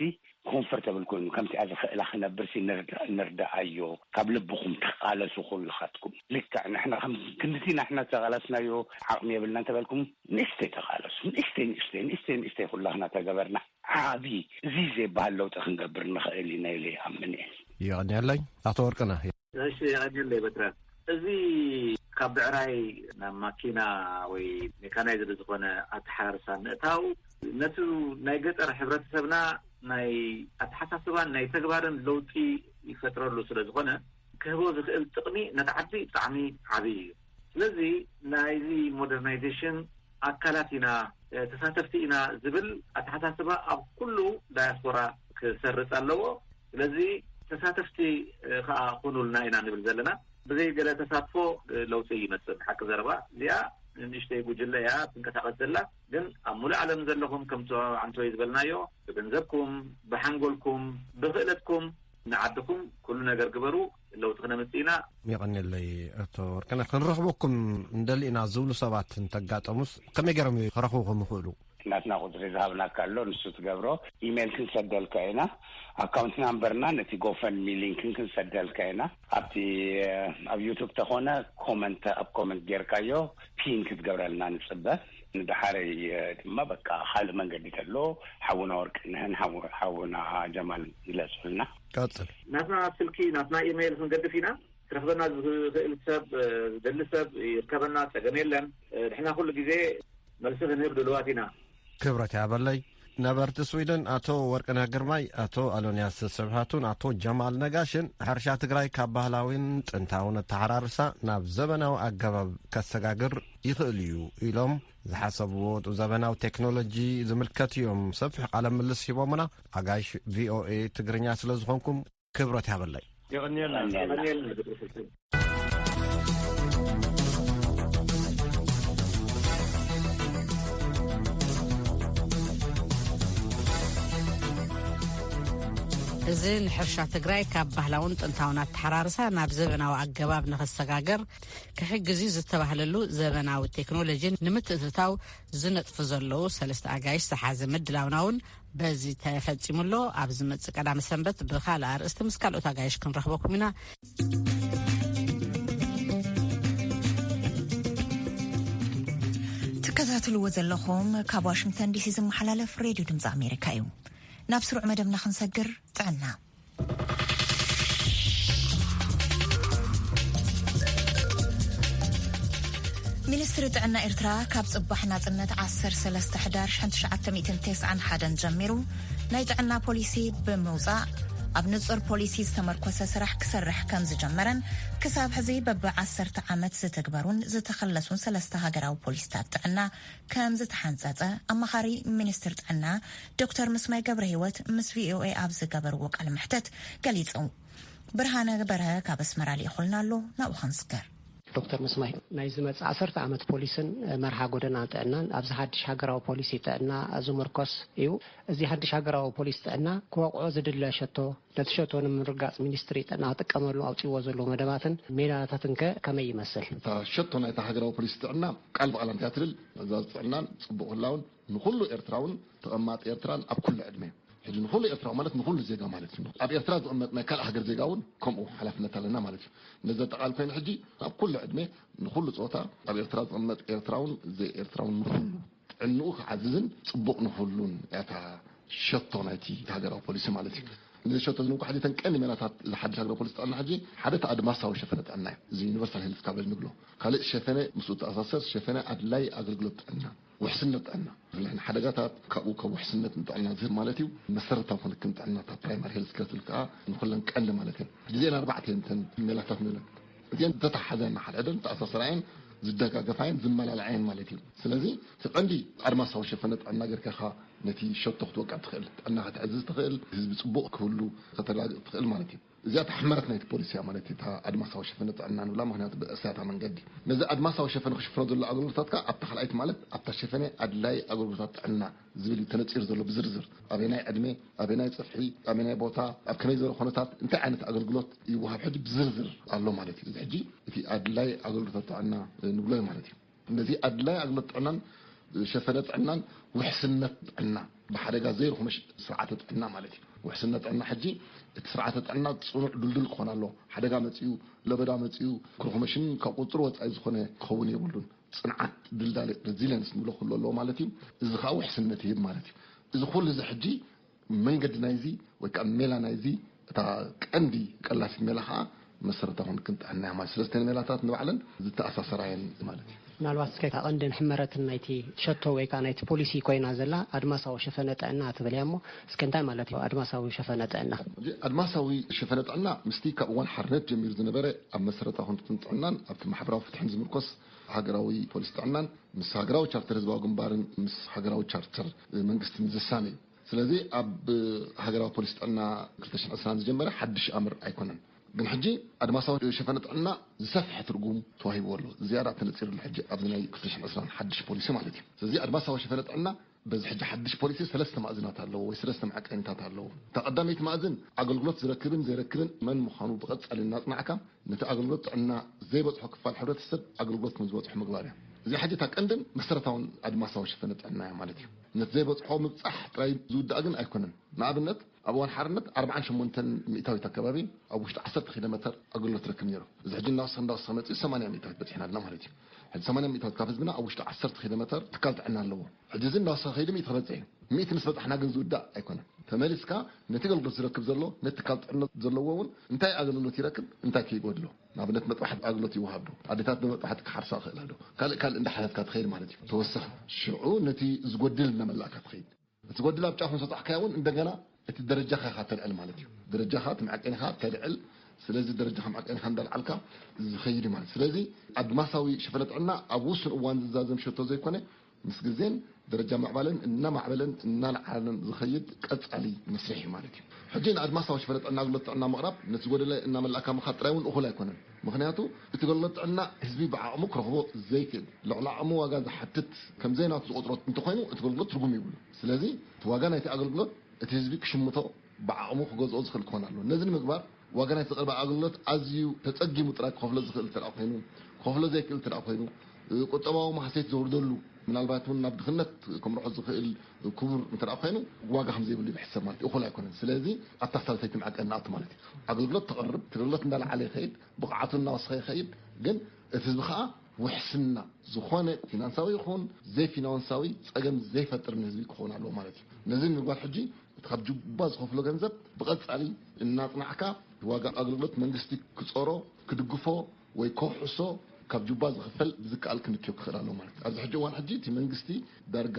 ኮንፈርተብል ኮይኑ ከምቲኣ ዝኽእላ ክነብር ሲ ንርዳ-፣ ንርዳኣዮ። ካብ ልብኹም ተቓለሱ ኩልኻትኩም። ልክዕ ንሕና ከም ክንድቲ ንሕና ዝተቓለስናዮ ዓቕሚ የብልና እንተበልኩም ንእሽተይ ተቓለሱ። ንእሽተይ፣ ንእሽተይ፣ ንእሽተይ፣ ንእሽተይ ኩላኽና ተገበርና ዓቢ እዚ ዘይበሃል ለውጢ ክንገብር ንኽእል ኢና ኢለ ይኣምን እየ። የቐንየለይ ኣቶ ወርቅነህ። እሺ፣ የቐንየለይ በትረ። እዚ ካብ ብዕራይ ናብ ማኪና ወይ ሜካናይዝድ ዝኾነ ኣተሓራርሳ ምእታው ነቲ ናይ ገጠር ሕብረተሰብና ናይ ኣተሓሳስባን ናይ ተግባርን ለውጢ ይፈጥረሉ ስለ ዝኾነ ክህቦ ዝኽእል ጥቕሚ ነቲ ዓዲ ብጣዕሚ ዓብዪ እዩ። ስለዚ ናይዚ ሞደርናይዜሽን ኣካላት ኢና፣ እ፣ ተሳተፍቲ ኢና ዝብል ኣተሓሳስባ ኣብ ኩሉ ዳያስፖራ ክሰርጽ ኣለዎ። ስለዚ ተሳተፍቲ፣ እ፣ ከኣ ኩኑልና ኢና ንብል ዘለና። ብዘይ ገለ ተሳትፎ፣ እ፣ ለውጢ ይመጽእ። ሓቂ ዘረባ እዚኣ ንእሽተይ ጉጅለ እያ ትንቀሳቐስ ዘላ። ግን ኣብ ሙሉእ ዓለም ዘለኹም ከምቲ ዓንቶይ ዝበልናዮ ብገንዘብኩም፣ ብሓንጎልኩም፣ ብክእለትኩም ንዓድኹም ኩሉ ነገር ግበሩ። ለውጢ ክነምጽእ ኢና። የቐንየለይ። ኣቶ ወርቅነህ፣ ክንረኽበኩም እንደሊ ኢና ዝብሉ ሰባት እንተጋጠሙስ ከመይ ገይሮም እዮም ክረኽቡኹም ይኽእሉ? ናትና ቁፅሪ ዝሃብናካ ኣሎ፣ ንሱ ትገብሮ። ኢሜይል ክንሰደልካ ኢና። ኣካውንት ናምበርና ነቲ ጎፈንሚ ሊንክን ክንሰደልካ ኢና። ኣብቲ ኣብ ዩቱብ ተኾነ ኮመንት፣ ኣብ ኮመንት ጌርካዮ ፒን ክትገብረልና ንፅበ። ንድሓረይ ድማ በቃ ካልእ መንገዲ ተሎ ሓውና ወርቅነህን ሓው- ሓውና ጀማል ግለፁልና። ቀፅል። ናትና ስልኪ፣ ናትና ኢሜይል ክንገድፍ ኢና። ክረኽበና ዝኽእል ሰብ፣ ዝደሊ ሰብ ይርከበና፣ ጸገም የለን። ንሕና ኩሉ ግዜ መልሲ ክንህብ ድልዋት ኢና። ክብረት ያበለይ። ነበርቲ ስዊድን ኣቶ ወርቅነህ ግርማይ፣ ኣቶ ኣሎንያስ ስብሃቱን ኣቶ ጀማል ነጋሽን፣ ሕርሻ ትግራይ ካብ ባህላዊን ጥንታውን ኣተሓራርሳ ናብ ዘበናዊ ኣገባብ ከሰጋግር ይኽእል እዩ ኢሎም ዝሓሰብዎ ዘበናዊ ቴክኖሎጂ ዝምልከት እዮም ሰፊሕ ቃለ ምልልስ ሂቦምና። ኣጋይሽ ቪኦኤ ትግርኛ ስለ ዝኾንኩም ክብረት ያበለይ። የቐንየልና። የቐንየልና። እዚ ንሕርሻ ትግራይ ካብ ባህላውን ጥንታውን ኣተሓራርሳ ናብ ዘበናዊ ኣገባብ ንኽሰጋገር ክሕግዝ እዩ ዝተባህለሉ ዘበናዊ ቴክኖሎጂ ንምትእትታው ዝነጥፉ ዘለዉ ሰለስተ ኣጋይሽ ዝሓዘ ምድላውና እውን በዚ ተፈጺሙ ኣሎ። ኣብ ዝመጽእ ቀዳመ ሰንበት ብኻልእ ኣርእስቲ ምስ ካልኦት ኣጋይሽ ክንረኽበኩም ኢና። ትከታተልዎ ዘለኹም ካብ ዋሽንግተን ዲሲ ዝመሓላለፍ ሬድዮ ድምፂ ኣሜሪካ እዩ። ናብ ስሩዕ መደብና ክንሰግር፣ ጥዕና። ሚኒስትሪ ጥዕና ኤርትራ ካብ ጽባሕ ናጽነት ዓሰርተ ሰለስተ ሕዳር ሽሕን ትሽዓተ ሚእትን ተስዓን ሓደን ጀሚሩ ናይ ጥዕና ፖሊሲ ብምውጻእ ኣብ ንጹር ፖሊሲ ዝተመርኮሰ ስራሕ ክሰርሕ ከም ዝጀመረን ክሳብ ሕዚ በቢ ዓሰርተ ዓመት ዝትግበሩን ዝተኸለሱን ሰለስተ ሃገራዊ ፖሊሲታት ጥዕና ከም ዝተሓንጸጸ ኣማኻሪ ሚኒስትር ጥዕና ዶክተር ምስማይ ገብረ ህይወት ምስ ቪኦኤ ኣብ ዝገበርዎ ቃለ መሕተት ገሊጹ። ብርሃነ በርሀ ካብ ኣስመራ ልኢኹልና ኣሎ፣ ናብኡ ክንስገር። ዶክተር ምስማይ፣ ናይ ዝመጽእ ዓሰርተ ዓመት ፖሊስን መርሃ ጎደና ጥዕናን ኣብዚ ሓድሽ ሃገራዊ ፖሊሲ ጥዕና ዝምርኮስ እዩ። እዚ ሓድሽ ሃገራዊ ፖሊሲ ጥዕና ክወቕዖ ዝድለ ሸቶ፣ ነቲ ሸቶ ንምርጋጽ ሚኒስትሪ ጥዕና ክጥቀመሉ ኣውጺዎ ዘሎ መደባትን ሜላታትን ከ ከመይ ይመስል? እታ ሸቶ ናይታ ሃገራዊ ፖሊሲ ጥዕና ቃል ብቓል እንታይ ትብል? ምዕዛዝ ጥዕናን ጽቡቕ ህላውን ንኹሉ ኤርትራውን ተቐማጢ ኤርትራን ኣብ ኩሉ ዕድመ። ሕጂ ንኹሉ ኤርትራዊ ማለት ንኹሉ ዜጋ ማለት እዩ። ኣብ ኤርትራ ዝቕመጥ ናይ ካልእ ሃገር ዜጋ እውን ከምኡ ሓላፍነት ኣለና ማለት እዩ። ነዚ ዘጠቓልል ኮይኑ ሕጂ ኣብ ኩሉ ዕድመ ንኹሉ ጾታ ኣብ ኤርትራ ዝቕመጥ ኤርትራውን ዘይኤርትራውን ንኹሉ ጥዕንኡ ክዓዝዝን ጽቡቕ ንኹሉን እያ እታ ሸቶ ናይቲ ሃገራዊ ፖሊሲ ማለት እዩ። ነዚ ሸቶ እዚ ንምኳ ሕጂ እተን ቀንዲ ሜላታት እዚ ሓድሽ ሃገራዊ ፖሊሲ ጥዕና ሕጂ ሓደ እቲ ኣድማሳዊ ሸፈነ ጥዕና እዩ። እዚ ዩኒቨርሳል ሄልት ካቨሬጅ ንብሎ። ካልእ ሸፈነ ምስኡ ተኣሳሰር ሸፈነ ኣድላይ ኣገልግሎት ጥዕና፣ ውሕስነት ጥዕና። ንሕና ሓደጋታት ካብኡ ካብ ውሕስነት ንጥዕና ዝህብ ማለት እዩ። መሰረታዊ ክንክን ጥዕና እታ ፕራይማሪ ሄልት ኬር ትብል ከኣ ንኹለን ቀንዲ ማለት እየን። እዚአን ኣርባዕተ እየን እተን ሜላታት ንብለን። እዚአን ዝተተሓሓዛ እየን፣ ሓድሕደን ዝተኣሳሰራ እየን፣ ዝደጋገፋ እየን፣ ዝመላለዓ እየን ማለት እዩ። ስለዚ እቲ ቀንዲ ኣድማሳዊ ሸፈነ ጥዕና ጌርካ ኢኻ ነቲ ሸቶ ክትወቅዕ ትኽእል፣ ጥዕና ከተዕዝዝ ትኽእል፣ ህዝቢ ጽቡቕ ክህሉ ከተረጋግጽ ትኽእል ማለት እዩ። እዚኣ እታ ሕመረት ናይቲ ፖሊሲ እያ ማለት እዩ፣ እታ ኣድማሳዊ ሸፈነ ጥዕና ንብላ፣ ምኽንያቱ ብእሳታ መንገዲ። ነዚ ኣድማሳዊ ሸፈነ ክሽፍኖ ዘሎ ኣገልግሎታት ከኣ ኣብታ ካልኣይቲ ማለት ኣብታ ሸፈነ ኣድላይ ኣገልግሎታት ጥዕና ዝብል እዩ ተነጺሩ ዘሎ ብዝርዝር። ኣበየናይ ዕድመ፣ ኣበየናይ ጽፍሒ፣ ኣበየናይ ቦታ፣ ኣብ ከመይ ዝበለ ኩነታት፣ እንታይ ዓይነት ኣገልግሎት ይወሃብ ሕጂ ብዝርዝር ኣሎ ማለት እዩ። እዚ ሕጂ እቲ ኣድላይ ኣገልግሎታት ጥዕና ንብሎ እዩ ማለት እዩ። ነዚ ኣድላይ ኣገልግሎት ጥዕናን ሸፈነ ጥዕናን ውሕስነት ጥዕና ብሓደጋ ዘይርኹመ ሽ-፣ ስርዓተ ጥዕና ማለት እዩ። ውሕስነት ጥዕና ሕጂ እቲ ስርዓተ ጥዕና ጽኑዕ ድልዱል ክኾን ኣለዎ። ሓደጋ መጺኡ፣ ለበዳ መጺኡ፣ ክርኹመሽን ካብ ቁጽሪ ወጻኢ ዝኾነ ክኸውን የብሉን። ጽንዓት፣ ድልዳለ፣ ሬዚሊየንስ ንብሎ ኩሉ ኣለዎ ማለት እዩ። እዚ ኸኣ ውሕስነት ይህብ ማለት እዩ። እዚ ኩሉ እዚ ሕጂ መንገዲ ናይዚ ወይ ከኣ ሜላ ናይዚ እታ ቀንዲ ቀላሲት ሜላ ኸኣ መሰረታዊ ክንክን ጥዕና እያ ማለት። ስለስተን ሜላታት ንባዕለን ዝተኣሳሰራ እየን ማለት እዩ። ምናልባት እስከ እታ ቀንድን ሕመረትን ናይቲ ሸቶ ወይ ከኣ ናይቲ ፖሊሲ ኮይና ዘላ ኣድማሳዊ ሸፈነ ጥዕና ትብል እያ እሞ፣ እስከ እንታይ ማለት እዩ ኣድማሳዊ ሸፈነ ጥዕና? ሕጂ ኣድማሳዊ ሸፈነ ጥዕና ምስቲ ካብ እዋን ሓርነት ጀሚሩ ዝነበረ ኣብ መሰረታዊ ክንክን ጥዕናን ኣብቲ ማሕበራዊ ፍትሕን ዝምርኮስ ሃገራዊ ፖሊሲ ጥዕናን ምስ ሃገራዊ ቻርተር ህዝባዊ ግንባርን ምስ ሃገራዊ ቻርተር መንግስትን ዝሳነ እዩ። ስለዚ ኣብ ሃገራዊ ፖሊሲ ጥዕና ክልተ ሽሕን ዕስራን ዝጀመረ ሓድሽ ኣምር ኣይኮነን። ግን ሕጂ ኣድማሳዊ ሸፈነ ጥዕና ዝሰፍሐ ትርጉም ተዋሂብዎ ኣሎ። ዝያዳ ተነጺሩ ኣሎ ሕጂ ኣብዚ ናይ ክልተ ሽሕን ዕስራን ሓድሽ ፖሊሲ ማለት እዩ። ስለዚ ኣድማሳዊ ሸፈነ ጥዕና በዚ ሕጂ ሓድሽ ፖሊሲ ሰለስተ ማእዝናት ኣለዎ ወይ ሰለስተ መዐቀኒታት ኣለዎ። እታ ቀዳመይቲ ማእዝን ኣገልግሎት ዝረክብን ዘይረክብን መን ምዃኑ ብቐጻሊ እናጽናዕካ ነቲ ኣገልግሎት ጥዕና ዘይበጽሖ ክፋል ሕብረተሰብ ኣገልግሎት ከም ዝበጽሖ ምግባር እያ። እዚኣ ሕጂ እታ ቀንድን መሰረታውን ኣድማሳዊ ሸፈነ ጥዕና እያ ማለት እዩ። ነቲ ዘይበጽሖ ምብጻሕ ጥራይ ዝውዳእ ግን ኣይኮነን። ንኣብነት ኣብ እዋን ሓርነት ኣርባዓን ሸሞንተን ሚእታዊት ኣከባቢ ኣብ ውሽጢ ዓሰርተ ኪሎ ሜተር ኣገልግሎት ትረክብ ነይሩ። እዚ ሕጂ እናወሰኸ እናወሰኸ መፂኡ ሰማንያ ሚእታዊት በፂሕና ኣለና ማለት እዩ። ሕጂ ሰማንያ ሚእታዊት ካብ ህዝብና ኣብ ውሽጢ ዓሰርተ ኪሎ ሜተር ትካል ጥዕና ኣለዎ። ሕጂ እዚ እናወሰኸ ከይዱ ሚእቲ ክበፅሕ እዩ። ሚእቲ ምስ በፃሕና ግን ዝውዳእ ኣይኮነን። ተመሊስካ ነቲ ኣገልግሎት ዝረክብ ዘሎ ነቲ ትካል ጥዕና ዘለዎ እውን እንታይ ኣገልግሎት ይረክብ እንታይ ከይጎድሎ፣ ንኣብነት መጥባሕቲ ኣገልግሎት ይወሃብ ዶ፣ ኣዴታት ብመጥባሕቲ ክሓርሳ ክእላ ዶ፣ ካልእ ካልእ እንዳሓተትካ ትኸይድ ማለት እዩ። ተወሰኽ ሽዑ ነቲ ዝጎድል እናመላእካ ትኸይድ። እቲ ጎድል ኣብ ጫፍ ምስ በጻሕካዮ እውን እንደገና እቲ ደረጃኻ ኢኻ ተልዕል ማለት እዩ። ደረጃኻ እቲ መዐቀኒኻ ተልዕል። ስለዚ ደረጃኻ መዐቀኒኻ እንዳልዓልካ ዝኸይድ እዩ ማለት። ስለዚ ኣድማሳዊ ሸፈነ ጥዕና ኣብ ውሱን እዋን ዝዛዘም ሸቶ ዘይኮነ ምስ ግዜን ደረጃ ምዕባለን እናማዕበለን እናልዓለን ዝኸይድ ቀጻሊ መስርሕ እዩ ማለት እዩ። ሕጂ ንኣድማሳዊ ሸፈነ ጥዕና ኣገልግሎት ጥዕና ምቕራብ ነቲ ዝጎደለ እናመላእካ ምኻድ ጥራይ እውን እኹል ኣይኮነን። ምኽንያቱ እቲ ኣገልግሎት ጥዕና ህዝቢ ብዓቕሙ ክረኽቦ ዘይክእል፣ ልዕሊ ዓቕሙ ዋጋ ዝሓትት ከም ዘይናቱ ዝቆጽሮ እንተኾይኑ እቲ ኣገልግሎት ትርጉም ይብሉ። ስለዚ እቲ ዋጋ ናይቲ ኣገልግሎት እቲ ህዝቢ ክሽምቶ ብዓቕሙ ክገዝኦ ዝኽእል ክኾን ኣለዎ። ነዚ ንምግባር ዋጋ ናይቲ ዝቐርብ ኣገልግሎት ኣዝዩ ተጸጊሙ ጥራይ ክኸፍሎ ዝኽእል እንተ ደኣ ኮይኑ፣ ክኸፍሎ ዘይክእል እንተ ደኣ ኮይኑ፣ ቁጠባዊ ማህሰይት ዘውርደሉ፣ ምናልባት እውን ናብ ድኽነት ከምርሖ ዝኽእል ክቡር እንተ ደኣ ኮይኑ ዋጋ ከም ዘይብሉ ይሕሰብ ማለት እዩ። እኹል ኣይኮነን። ስለዚ ኣብታ ሳልሰይቲ መዐቀኒ ንኣቱ ማለት እዩ። ኣገልግሎት ተቕርብ፣ እቲ ኣገልግሎት እንዳለዓለ ይኸይድ፣ ብቕዓቱ እናወሰኸ ይኸይድ፣ ግን እቲ ህዝቢ ኸኣ ውሕስና ዝኾነ ፊናንሳዊ ይኹን ዘይፊናንሳዊ ጸገም ዘይፈጥር ንህዝቢ ክኸውን ኣለዎ ማለት እዩ። ነዚ ንምግባር ሕጂ እቲ ካብ ጁባ ዝኸፍሎ ገንዘብ ብቐጻሊ እናጽናዕካ ዋጋ ኣገልግሎት መንግስቲ ክጸሮ፣ ክድግፎ ወይ ከውሕሶ ካብ ጁባ ዝኽፈል ብዝከኣል ክንክዮ ክኽእል ኣለዎ ማለት እዩ። ኣብዚ ሕጂ እዋን ሕጂ እቲ መንግስቲ ዳርጋ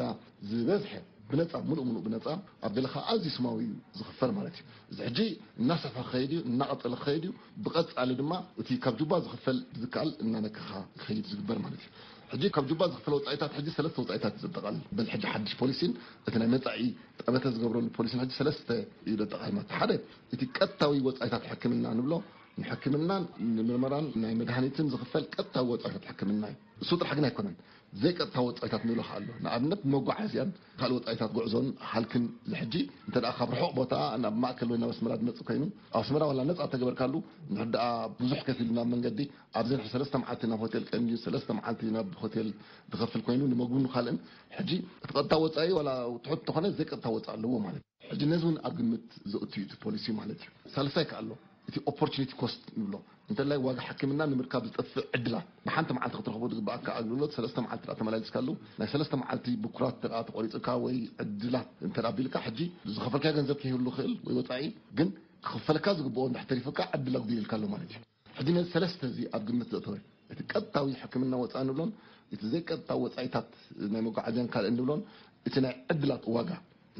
ዝበዝሐ ብነጻ፣ ምሉእ ምሉእ ብነጻ፣ ኣብ ገለ ከኣ ኣዝዩ ስማዊ እዩ ዝኽፈል ማለት እዩ። እዚ ሕጂ እናሰፍሐ ክኸይድ እዩ፣ እናቐጸለ ክኸይድ እዩ። ብቐጻሊ ድማ እቲ ካብ ጁባ ዝኽፈል ብዝከኣል እናነከኻ ክኸይድ ዝግበር ማለት እዩ። ሕጂ ካብ ጁባ ዝኽፈል ወጻኢታት ሕጂ ሰለስተ ወጻኢታት እዩ ዘጠቓልል። በዚ ሕጂ ሓድሽ ፖሊሲን እቲ ናይ መጻኢ ጠመተ ዝገብረሉ ፖሊሲን ሕጂ ሰለስተ እዩ ዘጠቓልል ማለት እዩ። ሓደ እቲ ቀጥታዊ ወጻኢታት ሕክምና ንብሎ፣ ንሕክምናን ንምርመራን ናይ መድሃኒትን ዝኽፈል ቀጥታዊ ወጻኢታት ሕክምና እዩ። እሱ ጥራሕ ግን ኣይኮነን። ዘይቀጥታ ወጻኢታት ንብሎ ከኣ ኣሎ። ንኣብነት መጓዓዝያን ካልእ ወጻኢታት ጉዕዞን ሃልክን ዝሕጂ እንተ ደኣ ካብ ርሑቕ ቦታ ናብ ማእከል ወይ ናብ ኣስመራ ዝመጽእ ኮይኑ፣ ኣብ ኣስመራ ዋላ ነጻ ተገበርካሉ፣ እንድሕር ደኣ ብዙሕ ከፊሉ ናብ መንገዲ፣ ኣብዚ ንሕጂ ሰለስተ መዓልቲ ናብ ሆቴል ቀንዩ፣ ሰለስተ መዓልቲ ናብ ሆቴል ዝኸፍል ኮይኑ፣ ንመግብን ካልእን፣ ሕጂ እቲ ቀጥታ ወጻኢ ዋላ ትሑት እንተኾነ ዘይቀጥታ ወጻኢ ኣለዎ ማለት እዩ። ሕጂ ነዚ እውን ኣብ ግምት ዘእቱ እዩ እቲ ፖሊሲ ማለት እዩ። ሳልሳይ ከኣ ኣሎ፣ እቲ ኦፖርቹኒቲ ኮስት ንብሎ። እንተላይ ዋጋ ሕክምና ንምርካብ ዝጠፍእ ዕድላት፣ ብሓንቲ መዓልቲ ክትረኽቦ ዝግባኣካ ኣገልግሎት ሰለስተ መዓልቲ ደኣ ተመላሊስካሉ፣ ናይ ሰለስተ መዓልቲ ብኩራት እንተ ደኣ ተቆሪጹካ ወይ ዕድላት እንተ ደኣ ኣቢልካ፣ ሕጂ ዝኸፈልካዮ ገንዘብ ከይህሉ ይኽእል ወይ ወጻኢ፣ ግን ክኽፈለካ ዝግብኦ እንድሕር ተሪፉካ ዕድል ኣጉዲልካ ኣሎ ማለት እዩ። ሕጂ ነዚ ሰለስተ እዚ ኣብ ግምት ዘእተወ፣ እቲ ቀጥታዊ ሕክምና ወጻኢ ንብሎን እቲ ዘይቀጥታ ወጻኢታት ናይ መጓዓዝያን ካልእን ንብሎን፣ እቲ ናይ ዕድላት ዋጋ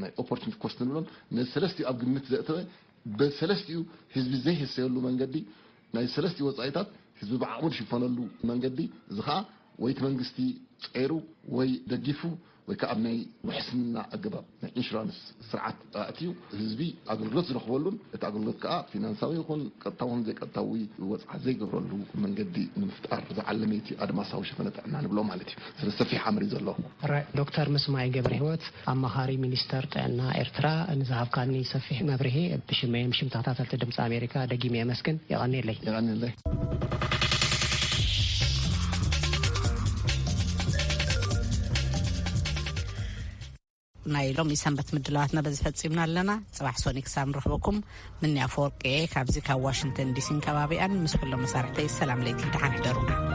ናይ ኦፖርቹኒቲ ኮስት ንብሎን፣ ነዚ ሰለስቲኡ ኣብ ግምት ዘእተወ፣ በሰለስቲኡ ህዝቢ ዘይህሰየሉ መንገዲ፣ ናይ ሰለስቲኡ ወጻኢታት ህዝቢ ብዓቕሙ ዝሽፈነሉ መንገዲ፣ እዚ ኸኣ ወይ እቲ መንግስቲ ጸይሩ ወይ ደጊፉ ወይ ከኣ ኣብ ናይ ውሕስና ኣገባብ ናይ ኢንሹራንስ ስርዓት ኣእትዩ ህዝቢ ኣገልግሎት ዝረኽበሉን እቲ ኣገልግሎት ከኣ ፊናንሳዊ ይኹን ቀጥታዊ ይኹን ዘይቀጥታዊ ወጽዓ ዘይገብረሉ መንገዲ ንምፍጣር ዝዓለመ እዩ እቲ ኣድማሳዊ ሸፈነ ጥዕና ንብሎ ማለት እዩ። ስለ ሰፊሕ ኣምር እዩ ዘሎ። ራይ ዶክተር ምስማይ ገብረ ህይወት ኣማኻሪ ሚኒስተር ጥዕና ኤርትራ ንዝሃብካኒ ሰፊሕ መብርሂ ብሽመይን ብሽም ተኸታተልቲ ድምፂ ኣሜሪካ ደጊመ የመስግን። የቐንየለይ። የቐንየለይ። ናይ ሎሚ ሰንበት ምድላዋትና በዚ ፈጺምና ኣለና። ጽባሕ ሶኒ ክሳብ ንረኽበኩም ምንያ ኣፈወርቂ እየ ካብዚ ካብ ዋሽንግተን ዲሲን ከባቢኣን ምስ ኩሎም መሳርሕተይ ሰላም ለይቲ ደሓን ሕደሩ።